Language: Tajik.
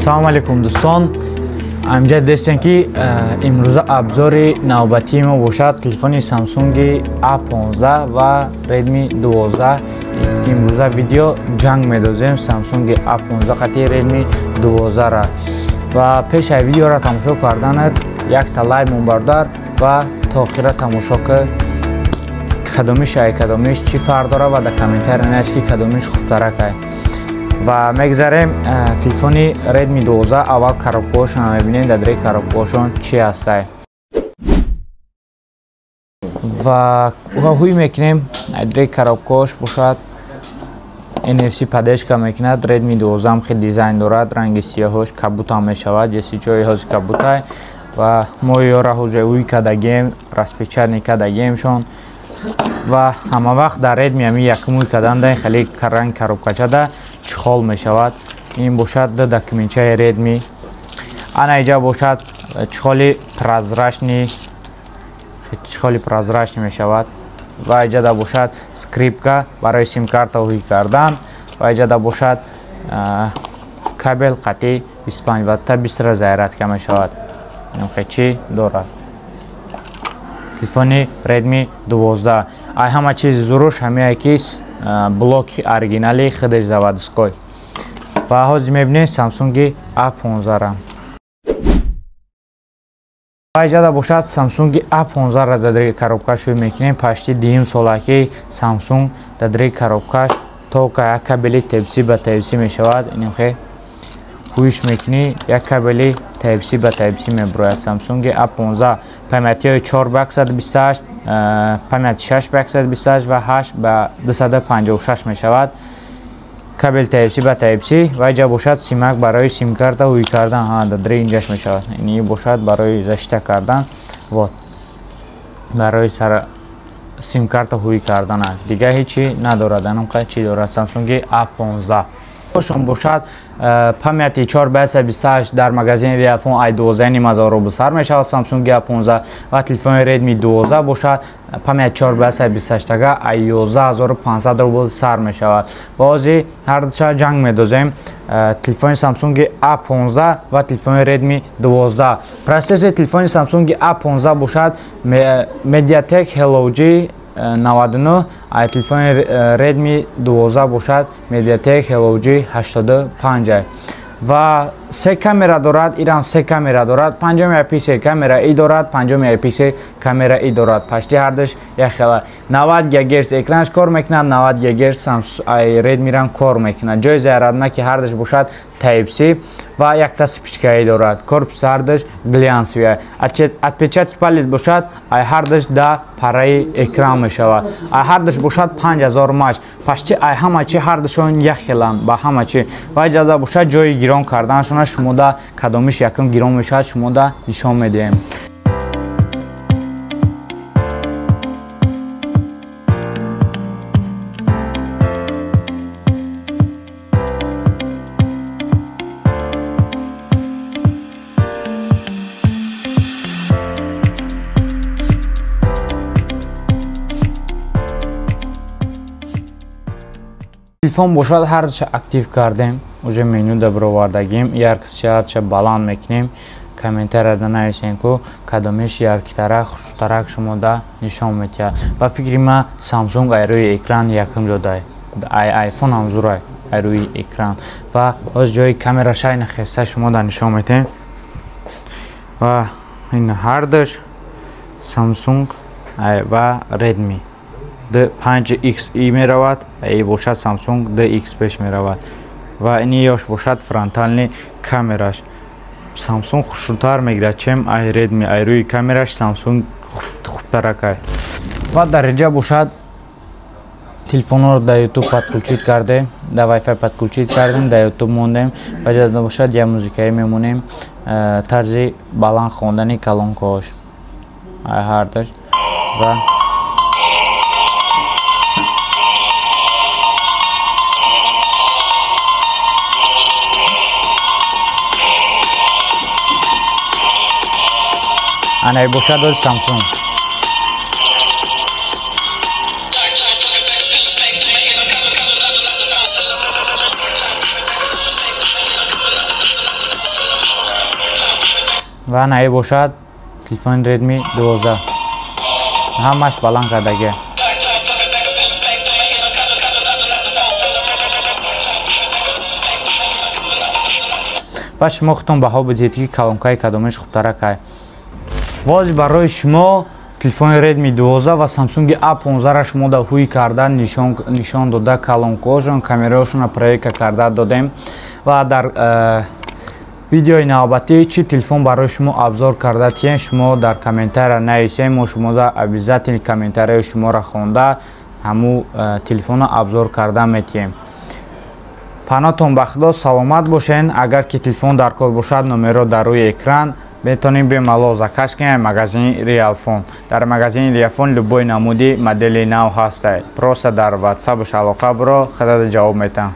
Салом алейкум дӯстон. Амҷад дестем ки имрӯза абзори навбатии мо бошад телефони Samsung A15 ва Redmi 12. Имрӯза видео ҷанг медозем Samsung A15 қати Redmi 12-ра. Ва пеш аз видеоро тамошо карданат якта лайк мон бардар ва то охира тамошо ки кадомиш ай кадомиш чӣ фарқ дора ва дар комментария навис ки кадомиш хубтарак ай. Ва мегзарем телефони Redmi 12. Аввал коробкаҳошонро мебинем, дар дери коробкаҳошон чӣ ҳастай ва ҳуй мекунем. Дери коробкаҳош бошад NFC поддержка мекунад. Redmi 12 ҳам хеле дизайн дорад, ранги сиёҳош кабутам мешавад, ҷеси ҷои ҳози кабутай ва мо ёра ҳуҷа ҳуй кардагем, распечатни кардагемшон ва ҳама вақт дар Redmi ҳами якум ҳуй кардан дай хеле ранг коробкачада чхол мешавад. Ин бошад ду документчаи Redmi. Ана иҷа бошад чхоли прозрачный, чхоли прозрачный мешавад ва иҷада бошад скрипка барои симкарта ҳуй кардан ва иҷада бошад кабел қати 25 ватта бистра зарядка мешавад. Инхе чӣ дорад телефони Redmi 12. Ай ҳама чизи зуруш ҳамее ки блоки оригинали худаш заводской. Ва ҳозир мебинем Samsung A15-ра. Ва иҷада бошад Samsung A15-ра дар дери коробкаш шӯй мекунем. Пашти дуюм сола ки Samsung дар дери коробкаш тока як кабели Type-C ба Type-C мешавад. Инхе ҳуйш мекунӣ, як кабели Type-C ба Type-C мебурояд. Samsung A15 памятиҳои 4 ба 128, памяти 6 ба 128 ва 8 ба 256 мешавад. Кабел Type-C ба Type-C ва иҷа бошад симак барои симкарта ҳуй кардан. Ҳа, дар дери инҷаш мешавад. Ини бошад барои защита кардан. Вот. Барои симкарта ҳуй кардан. Дигар ҳечи надорад. Анам қад чӣ дорад Samsung A15. Шон бошад памяти 4 ба 128 дар магазини Realphone ай 12,5 ҳазор рубл сар мешавад Samsung A15 ва телефони Redmi 12 бошад памяти 4 ба 128 тага ай 11,500 рубл сар мешавад. Ва ҳозир ҳардуша ҷанг медозем телефони Samsung A15 ва телефони Redmi 12. Процессори телефони Samsung A15 бошад MediaTek Helio G 99, ай телефони Redmi 12 бошад MediaTek Helio G 85. Ва се камера дорад, ирам се камера дорад, 5 мегапиксел камера и дорад, 5 мегапиксел камера и дорад. Пашти ҳардуш як хела. 90 ГГц экранаш кор мекунад, 90 ГГц ай Redmi рам кор мекунад. Ҷои зарядна ки ҳардуш бошад Type-C ва якта спичкаи дорад. Корпус ҳардуш глянсовый. Отпечатки палец бошад ай ҳардуш да параи экран мешавад. Ай ҳардуш бошад 5000 мАч. Пашти ай ҳама чи ҳардушон як хеланд ба ҳама чи. Ва иҷоза бошад ҷои гирон карданашона шумода кадомиш якум гирон мешавад шумода нишон медиҳем. Телефон бошад ҳардуша актив кардем, уже меню да баровардагим, яркостьша ҳардуша баланд мекунем. Комментарияда нависем ку кадомиш яркитарак, хушрӯтарак шумода нишон медиҳад. Ба фикри ман Samsung ай рӯи экран якум ҷодай. Ай iPhone ҳам зурай ай рӯи экран. Ва ҳозир ҷои камераша ина хеста шумода нишон медиҳем. Ва ин ҳардуш Samsung ва Redmi D5XI меравад, и бошад Samsung DX пеш меравад. Ва ини ёш бошад фронтални камераш. Samsung хушрӯтар мегирад, чем ай Redmi. Ай рӯи камераш Samsung хубтарак ай. Ва дар инҷа бошад телефонҳоро дар YouTube подключить кардем, дар Wi-Fi подключить кардем, дар YouTube мондем ва ҷада бошад як музикаи мемонем, тарзи баланд хондани колонкаҳош. Ай ҳардуш ва ана бошад дошт Samsung. Ва наи бошад телефони Redmi 12, ҳамаш баланд кардагия. Ва шумо худтон баҳо бидиҳед, ки колонкаи кадомиш хубтаракай. Вози барои шумо телефони Redmi 12 ва Samsung A15-ра шумо да ҳуй карда нишон дода, колонкаҳошон, камераҳошонро проверка карда додем. Ва дар видеои навбатӣ чӣ телефон барои шумо обзор карда тием, шумо дар комментария нависем, мо шумода обязательно комментарияи шуморо хонда, ҳамун телефонро обзор карда метиҳем. Паноҳтон ба Худо, саломат бошен. Агар ки телефон дар кор бошад, номерро дар рӯи экран метавонем бемалол заказ кунем. Магазини Реалфон, дар магазини Реалфон любой намуди модели нав ҳастай. Просто дар ватсапш алоқа биро, худада ҷавоб метаҳам.